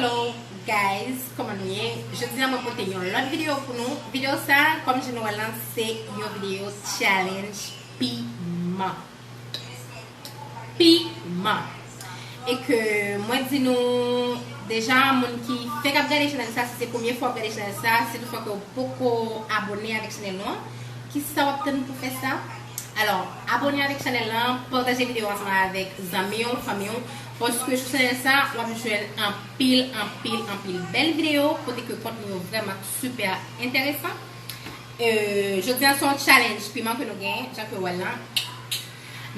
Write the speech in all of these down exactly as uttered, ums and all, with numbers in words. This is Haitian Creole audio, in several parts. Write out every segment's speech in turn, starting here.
Hello guys, kòman nou ye? Jodi a mwen pote yon lòt videyo pou nou. Videyo sa, kòm jan nou wè l lan, se yon videyo challenge piman. Piman. E ke mwen di nou deja, moun ki fèk ap gade chanèl sa, si se premye fwa w ap gade chanèl sa, si toutfwa ke w poko abone avèk chanèl nou an, kisa w ap tann pou fè sa? Alò, abone avèk chanèl lan, pataje videyo ansanm avèk zanmi w, fanmi w, paske sou chanèl sa, w ap jwenn anpil, anpil, anpil bèl videyo, kote ke kontni yo vrèman sipè enteresan. E, jodi a se yon challenge piman ke nou gen, jan ke w wè l lan.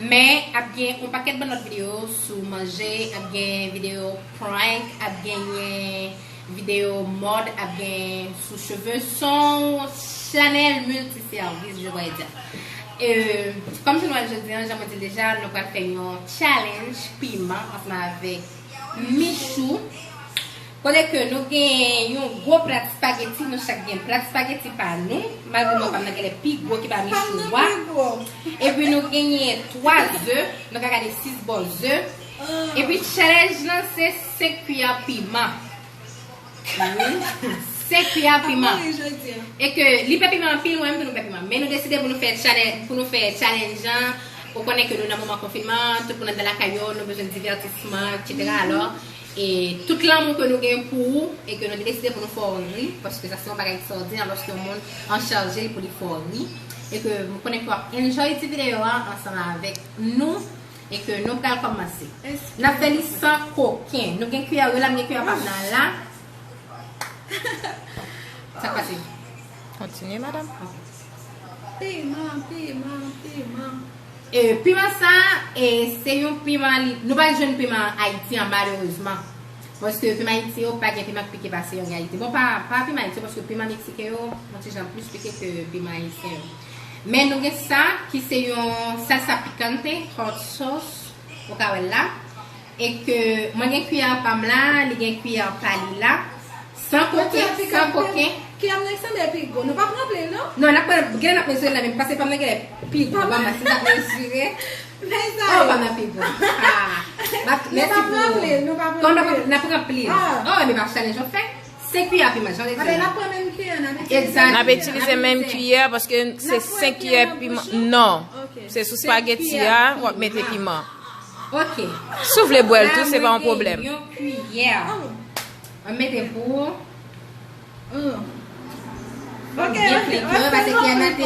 Men, ap gen yon pakèt bann lòt videyo sou manje, ap gen videyo prank, ap genyen videyo mòd, ap gen sou cheve. Se yon chanèl miltisèvis, je pourrais dire. E, kòm jan nou wè l jodi a, jan mwen di l deja, nou pral fè yon challenge piman ansanm avèk Michou. Kote ke nou gen yon gwo plat spageti, nou chak gen plat spageti pa nou, malgre mwen pa m nan genlè pi gwo ki pa Michou a. Epi nou genyen twa ze, nou ka gade sis bò ze. Epi challenge lan se senk kiyè piman. Wi. Senk kiyè piman. E ke li pè piman anpil, mwen menm tou nou pè piman. Men nou deside pou nou fè challenge, pou nou fè challenge an. Ou konnen ke nou nan moman konfinman, tout moun anndan lakay yo, nou bezwen divètisman, etsetera. Alò, e tout lanmou ke nou gen pou ou, e ke nou te deside pou nou fè w ri, paske sa se yon bagay ekstraòdinè, lòske yon moun an chaje l pou li fè w ri, e ke m konnen ke w ap enjoy ti videyo a ansanm avèk nou, e ke nou pral kòmanse. N ap fè li san koken. Nou gen kiyè yo la, m gen kiyè pa m nan la. Sa k pase? Kontinye, madanm. Ok. Piman, piman, piman. E, piman sa, e, se yon piman, li, nou pa jwenn piman Ayiti an, malerezman. Paske piman Ayiti yo pa gen piman k pike pase yo an reyalite. Bon, pa, pa piman Ayiti yo, paske piman meksiken yo, yon ti jan plis pike ke piman ayisyen yo. Men nou gen sa, ki se yon salsa picante, hot sauce, ou ka wè l la. E ke mwen gen kiyè pa m la, li gen kiyè pa li la. San koken, san koken. Kiyè m nan sanble pi gwo. Nou pa pran pli l, non? Non, n ap pran, gen lè n ap mezire l la menm, paske pa m nan genlè pi gwo. Ban mwen, si n ap mezire. Oh, pa m nan pi gwo. Ah. N ap, mèsi pou, nou pa pran pli, nou pa pran pli. Kòm n ap, n ap pran pli. Oh, men pa challenge yo fè. Senk kiyè piman, jan w te di. N ap pran menm kiyè, n ap itilize. Exact. N ap itilize menm kiyè, paske se senk kiyè piman. Non. Se sou spageti a, w ap mete piman. Ok. Si w vle bwè l tou, se pa yon pwoblèm. Yon kiyè. Mwen mete pou ou. Ok, ok, ok.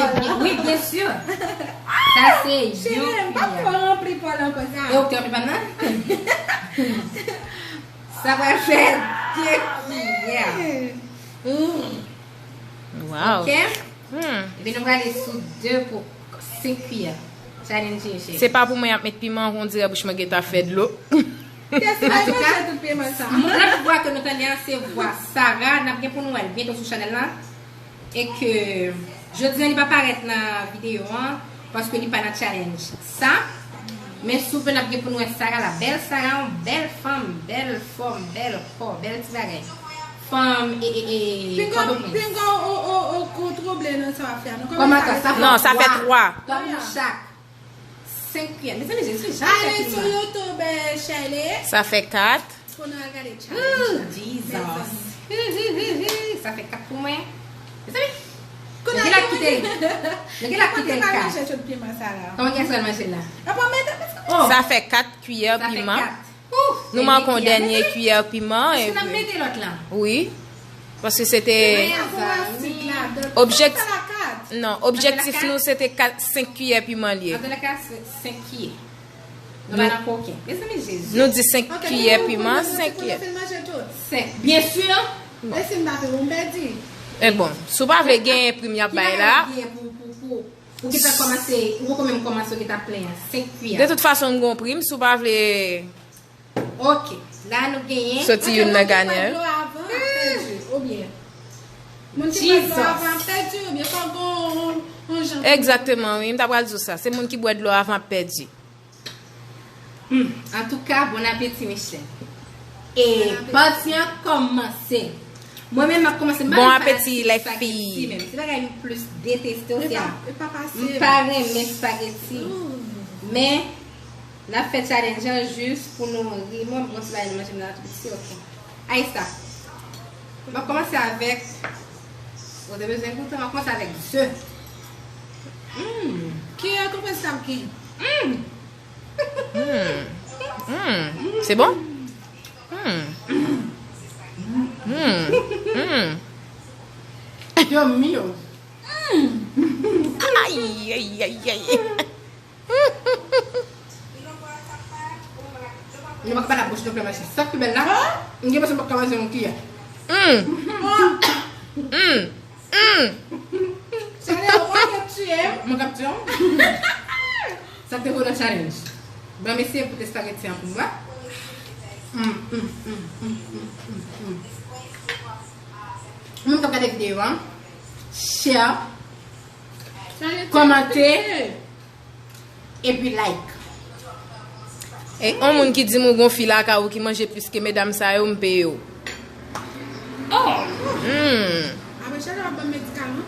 Wi, byen si. Sa se yon kiyè. Cheri, m pa twò ranpli pòl ankò sa. E ou k te ranpli pa m nan? Sa pral fè de kiyè. Wow. Ok? Hmm. Epi nou prale sou de pou senk kiyè. Challenge, cheri. Se pa pou mwen y ap met piman, on dirè bouch mwen gentan fè dlo. Antouka, lòt vwa ke nou tande a, se vwa Sarah. N ap gen pou nou wè l byento sou chanèl la. E ke jodi a li pa parèt nan videyo an, paske li pa nan challenge sa. Men souvan n ap gen pou nou wè Sarah la. Bèl Sarah, yon bèl fanm, bèl fòm, bèl kò, bèl ti bagay. Fanm e, e, e, Pòtoprens. Pinga ou, ou, ou, ou twouble nan sa w ap fè a, non? Kòman sa, sa fè twa? Non, sa fè twa. Twa pou nou chak. Senk kiyè. Mezanmi, Jezi, jan fè piman. Ale sou YouTube, eh, Shirley. Sa fè kat. Pou nou al gade challenge la. Jesus. Sa fè kat pou mwen. Mezanmi. Nou gen la kite l. Nou gen la kite l kat. Kòman gen sou al manje la? Apa mete mezanmi. Sa fè kat kiyè piman. Nou manke yon dènye kiyè piman. Epi n ap mete lòt la. Wi. Paske se te objektif, non, objektif nou se te kat, senk kiyè piman li ye. An tou ka, se senk kiyè. Nou pa nan koken. Mezanmi, Jezi. Nou di senk kiyè piman, senk kiyè. Senk. Byen si. E si m pa fè, ou m pèdi. E bon, si w pa vle genyen prim y ap bay la. Ou gentan kòmanse, ou poko menm kòmanse, ou gentan plen an. Senk kiyè. De tout fason, m gon prim, si w pa vle. Ok. La nou genyen. Soti youn nan ganyan yo. Moun ki bwè dlo avan ap pèdi, oubyen moun ki bwè dlo avan ap pèdi, oubyen fò gon yon jan. Egzakteman, wi, m ta pral di w sa. Se moun ki bwè dlo avan ap pèdi. Hmm. Antouka, bon apeti, Michel. E pati an kòmanse. Mwen menm, m ap kòmanse, m pa menm fanatik spageti menm. Se bagay m plis deteste yo, se a. M pa renmen spageti. Men, n ap fè challenge an jis pou nou ri. Mwen, m gon ti bagay nan manje m nan tou piti, ok. Aïssa. M ap kòmanse avèk, ou te bezwen goute, m ap kòmanse avèk ze. Mm. Kiyè ou panse k ap gen? Mm. Mm. Mm. C'est bon? Mm. Mm. Mm. Dios mío. Mm. Ay, ay, ay, ay. Nou pa ka pale bouch nou fè mache. Sa k pi bèl la? M gen enpresyon m pa ka manje yon kiyè. Mm. Mm. Mm. Sade, ou pa fè tiye. Mwen k ap tiye w. Sa k te voye nan challenge. Ban m eseye pote espageti an pou mwen. Mm, mm, mm. Ou menm k ap gade videyo an, share, kòmante, epi like. E yon moun ki di m ou gon fi lakay ou ki manje plis ke medam sa yo, m peye w. Oh! Hmm. Apre chak ap ban m medikaman.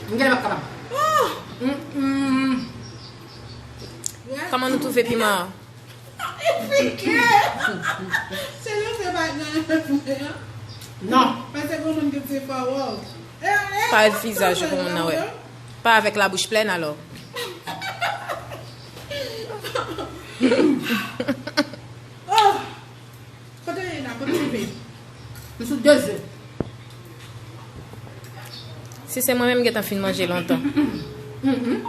M genlè p ap kapab. Oh! Mm, mm. Kòman nou twouve piman an? Li pike. Se nou se pa nan. Non. Paske gon moun ki di fò wòw. Pa vizaj ou pou moun nan wè. Pa avèk la bouch plèn alò. Oh! Kote w ye la? Kote w ye? M sou de ze. Si se mwen menm, m gentan fin manje lontan. Mm, mm.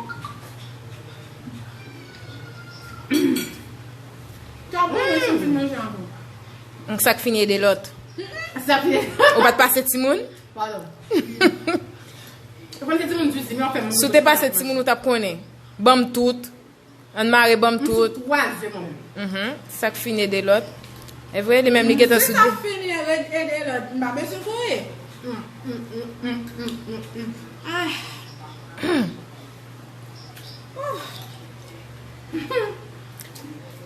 Sa bon, mwen fin manje avan. Sa k fini ede lòt. Sa fini. Ou pa t pase timoun? Pardon. Ou konn se timoun di, men w fè moun. Si w te pase timoun, ou t ap konnen. Ban m tout. Ann mare ban m tout. M sou twa ze mwen menm. Mhm. Sa k fin ede lòt. E vre, li menm li gentan sou de. Sa k fini ede lòt, m pa bezwen kouri. Mm, mm, mm. Ay.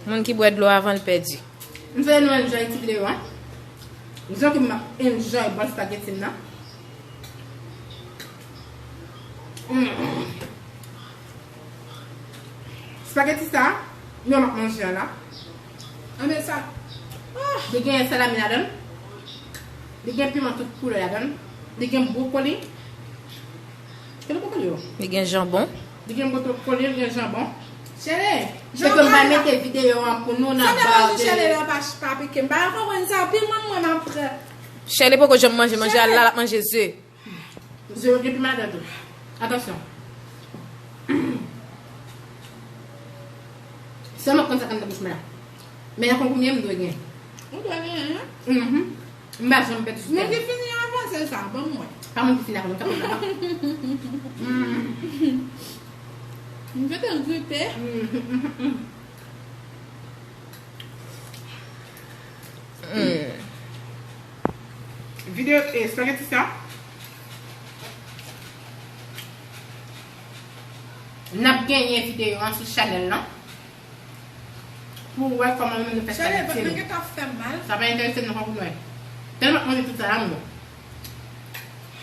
Moun ki bwè dlo avan l pèdi. M swete nou enjoy ti videyo a. Jan ke m ap enjoy bòl spaghetti m nan. Mm. Spaghetti sa, nou m ap manje a la. Anben sa. Ah. Li gen salami ladan l. Li gen piman tout koulè ladan l. Li gen bwokoli. Kèl bwokoli yo? Li gen janbon. Li gen bwokoli, li gen janbon. Chele, se ke m pa mete videyo an pou nou nan ba de. Chele la pa, pa pike. M pa konprann sa. Piman mwen m ap pran. Chele poko janm manje, manje a la, l ap manje ze. Ze yo gen piman ladan tou. Atansyon. Sèlman konn sa k anndan bouch mwen la. Men nan konkou m ye, m dwe gen. Ou dwe gen, hein? Mhm. M pa janm pèdi sou tèm. Moun ki fini avan, se sa, ban m wè. Pa moun ki fini avan, m kapab la. Mm. M gentan gripe. Mm, mm, mm, mm. Mm. Videyo, eh, spaghetti sa. N ap genyen videyo an sou chanèl lan. Pou w wè kòman nou fè salad sele. Sa pa enterese m nan konkou nou wè. Tèlman manje tout salad mwen.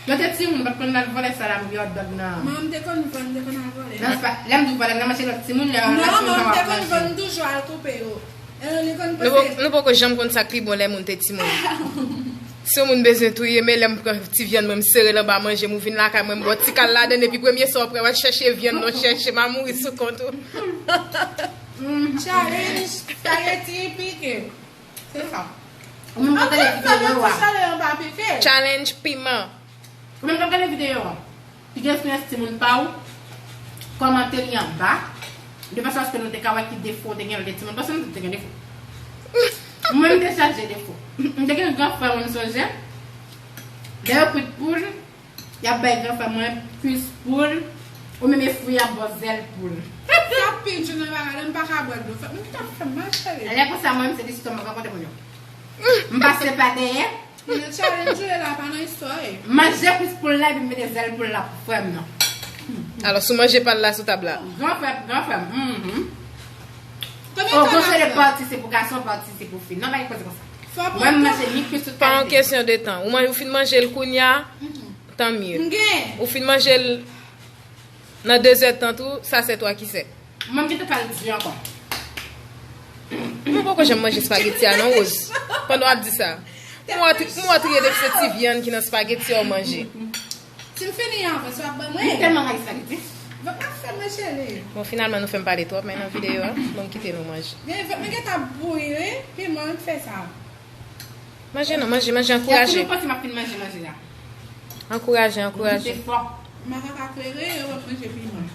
Yo te timoun, m pa t konn al vòlè salad hot dog nan. Mwen, m te konn vann, m te konn al vòlè. Nan spa, lè m di w vòlè, nan mache lòt timoun, lè lòt timoun pa wè manje. Non, mwen, m te konn vann toujou al koupe yo. E li konn pase. Nou po-, nou poko janm konn sa k pi bon lè moun te timoun. Si yon moun bezwen touye, men lè m pran ti vyann mwen, m sere l anba manje m, ou vin lakay mwen, m ba w ti kal ladann, epi premye sa w ap wè, w al chèche vyann nan, chèche, m a mouri sou kont ou. Mm, challenge, spaghetti pike. Se sa. Ou menm k ap gade videyo a. Challenge piman. Ou menm k ap gade videyo a. Piga eksperyans timoun pa w, kòmante li anba. De fason aske nou te ka wè ki defo w te gen lè w te timoun. Paske nou tout te gen defo. Mwen, m te chaje defo. M te gen gran frè mwen, m sonje. Lè yo kwit poul, y ap bay gran frè mwen kwis poul, ou menm e fwi y ap ba w zèl poul. Sa pi di nan bagay la, m pa ka bwè dlo. Fè, m t ap fè mal, cheri. Lè konsa, mwen, m se listòmak rankontre moun yo. M pase pa dèyè. Men challenge ou ye la pa nan istwa, wi. Manje kwis poul la epi m mete zèl poul la pou frè m nan. Alò, si w manje pa l la sou tab la. Gran frè, gran frè m. Mhm. Oh, gon seri de pati se pou gason, pati se pou fi. Non, pa gen koze konsa. Mwen, m manje ni kwis tout kalite. Pa yon kesyon de tan. Ou man-, ou fin manje l kounya, tan mye. Ou fin manje l nan de zè tan tou, sa c'est toi qui sais. Mwen, m gentan pral di ankò. Mwen poko janm manje spaghetti a non, Rose. Pandan w ap di sa. Mwen wè triye depi se ti vyann ki nan spaghetti a w manje. Si m fini avans, w ap ban mwen. M tèlman rayi spaghetti. Vant mwen ap fè m, cheri. Bon, finalman, nou fè m pale twòp, men nan videyo a, bon, m kite nou manje. Gen vant mwen gentan ap bouyi, wi. Piman k fè sa. Manje non, manje, manje, ankouraje. Y ap toujou panse m ap fin manje manje la. Ankouraje, ankouraje. Mwen se fò. Makak a klere, yo ap manje piman.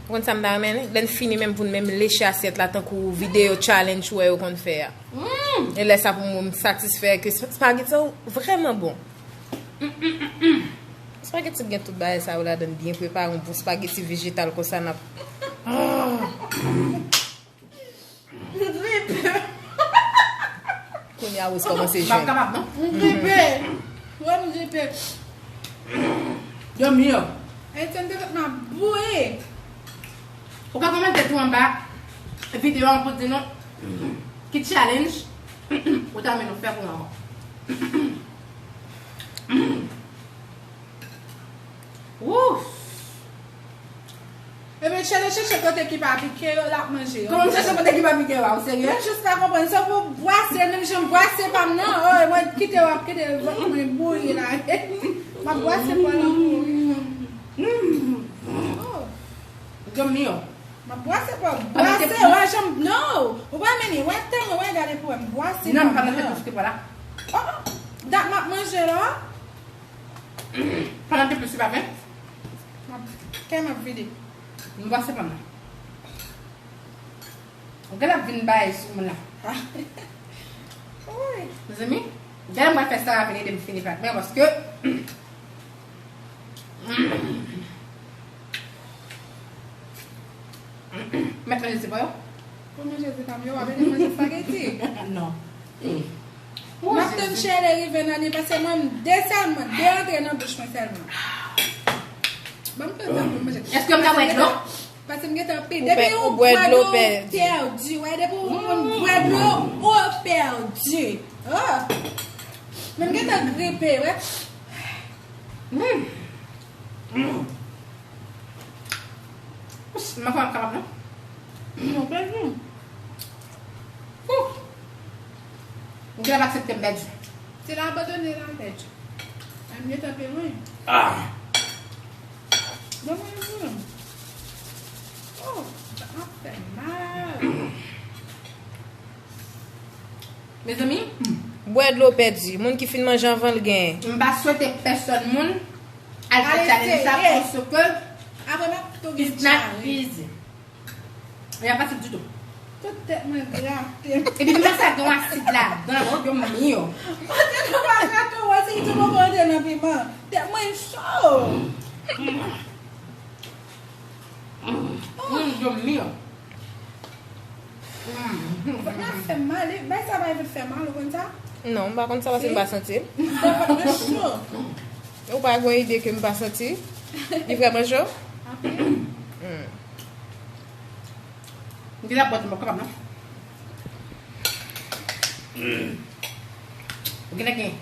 Ou konn sa m ta renmen, lè n fini menm pou n menm leche asyèt la tankou videyo challenge ou wè yo konn fè a. E lè sa pou mwen m satisfè ke spaghetti yo vrèman bon. Spaghetti gen tout bagay sa yo ladan l byen prepare, yon bon spaghetti vejetal konsa n ap. Kounye a Rose kòmanse jwenn. M p ap kapab non. M gripe. Wè m gripe. Yo mi yo. Etienne te fèt m ap bouyi. Ou ka kòmante tou anba videyo an pou di nou ki challenge ou ta renmen nou fè pou nou ankò. Wou! Ebyen, chèche, chèche kote ki pa pike yo, l ap manje yo. Kòman m chèche kote ki pa pike yo a, ou serye? Mwen jis pa konprann. Se pou bwase, menm jan bwase pa m nan. Oh, mwen kite w ap kite vant mwen bouyi la. M ap bwase pa l an kouri. Oh. Dòmi yo. M ap bwase pa l. Bwase, wè, janm, no. Ou pa meni, wè, tèlman, wè, gade pou wè, m bwase pa m nan. Non, m pa nan tèt plis ke pa la. Oh, oh. Dat m ap manje la. Pandan te plis pa fen. M ap, kè m ap vide. M pase pandan. Ou gen ap vin bay sou moun la. Wi. Mezanmi, gen lè m pral fè Sarah vin ede m fini pat mwen paske. Mèt manje ti pa yo? Pou manje ti pa m yo, w ap ede manje spaghetti? Non. M ap tann Shirley rive nan li, paske mwen, m de sèlman, de antre nan bouch mwen sèlman. Ban m tan pou m manje. Èske m ka bwè dlo? Paske m gentan pi. Depi ou bwè dlo, ou pèdi. Wè, depi ou konn bwè dlo, ou pèdi. Oh! Men m gentan gripe, wè. Ous, m pa konn ap kapab non. Non, pèdi. Ouh. M genlè pa aksepte m pèdi. Se la abandone la pèdi. An m gentan pe lwen. Ah. Ban mwen yon. Oh, sa ap fè mal. Mezanmi, bwè dlo pèdi. Moun ki fin manje anvan l genyen. M pa swete pèsòn moun al fè challenge sa paske it's not easy. Li pa fasil ditou. Tout tèt mwen grate. Epi piman sa gen yon asid ladan l, oh Dios mío. Pandan nou pa grate w, se ki tou poko antre nan piman. Tèt mwen cho. Mm, Dios mío. Fòk n ap fè m mal, e, bay sa bay vin fè mal, ou konn sa? Non, m pa konn sa paske m pa santi l. Fòk mwen cho. Ou pa gen ide ke m pa santi? Li vrèman cho? Anpil. Mm. M te la bòt, m pa kapab non. Ou genlè gen.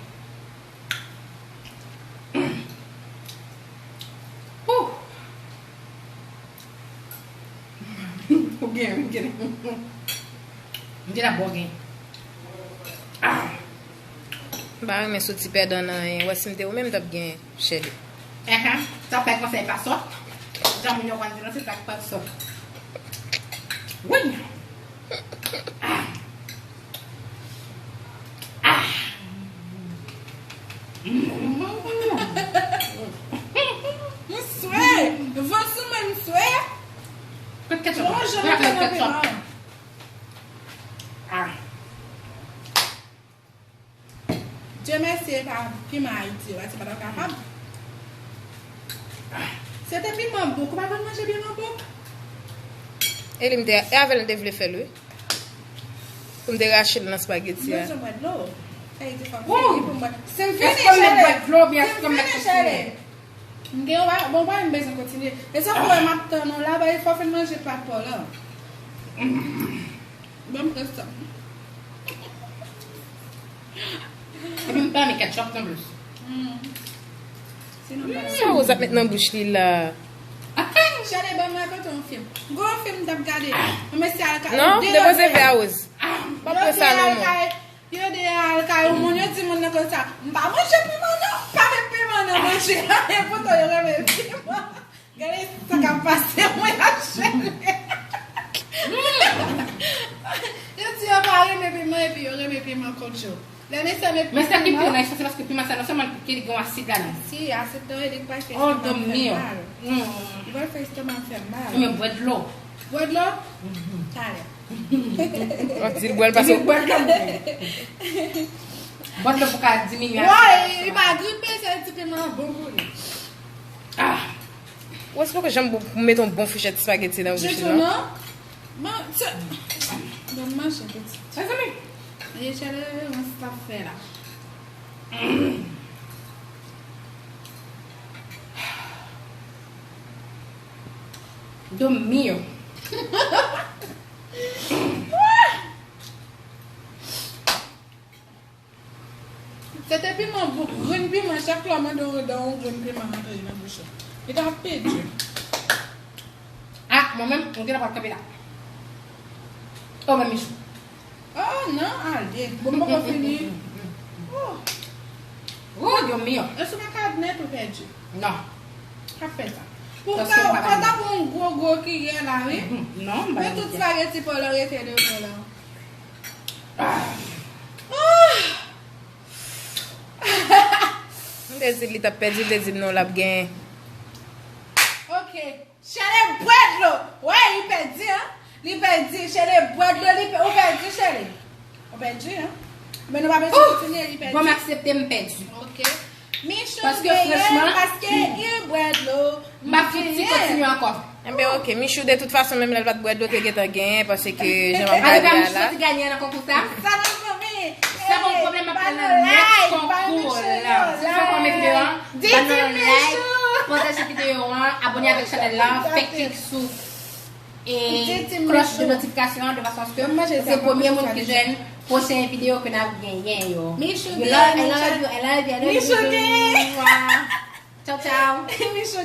Ouh. Ou gen, ou gen. M te la bò gen. Ah. M pa renmen soti pèdan nan anyen. Wè si m te ou menm m t ap gen. Chèlè. Ehe, sa fè konsèy pa sòt. Jan moun yo konn di nou se sa k pa sòt. Wi. Ah. Ah. M swe. Van sou mwen, m swe. Kot ketchup? Mwen janm mete nan piman. Ah. Dye mèsi, e pa piman Ayiti yo, paske m pa t ap kapab. Se te piman bouk, ou pa konn manje piman bouk? E li m te, e avè l m te vle fè l, wi. Pou m te rache l nan spaghetti a. Mwen bezwen bwè dlo. Sa vle di fò m fini pou m bwè. Si m fini, Chèlè. Si m fini, Chèlè. M gen yon ba-, bon, bagay m bezwen kontinye. E sa fè m ap tann ou la, bay fò fin manje pat pa w la. Ban m rès sa. Epi m pa renmen ketchup non plis. Mm. Sa Rose ap met nan bouch li la? Chale, ban m rakonte yon fim. Gon fim m t ap gade. Yon mesye al kay. Non, depoze vè a Rose. Pa pran sa non, mwen. Yo de al kay yon moun, yo di moun nan konsa, "M pa manje piman non, m pa met piman nan manje." E poutan yo renmen piman. Gade sa k ap pase mwen ak Chale. Yo di yo pa renmen piman epi yo renmen piman kont yo. Lè mesye met piman. Men sa ki pi nice, se paske piman sa non sèlman li gen yon asid ladan. Si, asid nan li pral fè estomak fè mal. Li pral fè estomak fè mal. Men bwè dlo. Bwè dlo? Talè. Wap di l bwè l pase. Bwè dlo pou ka diminye asid. Woy, li pa gripe, se ti piman bon pou li. Ah. Ou espere janm pou met yon bon fouchèt espageti nan bouch li non? Bon, se, bon, manje pitit. Mezanmi, e chalè yon stap fè la. Dios mío. Se te piman, grenn piman, chak lè w mande yon, yon grenn piman rantre nan bouch ou. Li t ap pèdi. Ah, mwen menm, mwen gentan pral kanpe la. Oh, men Michou. Oh, non, ale. Bon, m poko fini. Oh. Oh, Dios mío. E sou nan kadnèt ou pèdi? Non. Ka fè sa. Pou sa, ou pa ta pran yon gwo, gwo kiyè la, wi. Non, m pa. Men tout espageti pa w la rete devan la. Ah. M te di l li t ap pèdi, li te di m non, l ap genyen. Ok. Chale bwè dlo. Wè, li pèdi, an. Li pèdi. Chale bwè dlo, li pè-, ou pèdi, Chale. Ou pèdi, an. Men nou pa bezwen kontinye, li pèdi. Bon, m aksepte m pèdi. Ok. Michou genyen paske li bwè dlo. M pa fouti kontinye ankò. Enben, ok. Michou, de tout fason, menm lè l pa t bwè dlo, te gentan genyen, paske jan m ap gade a la. Michou te genyen nan konkou sa? Sa nan fanmi. Sa pa yon pwoblèm, m ap pran nan nèks konkou la. Si w fè kòm videyo an, ban nou like, pataje videyo an, abòne avèk chanèl la, fè klik sou e klòch de notifikasyon an de fason aske se premye moun ki jwenn pwochen videyo ke n ap genyen yo. Michou genyen. Tchao, tchao.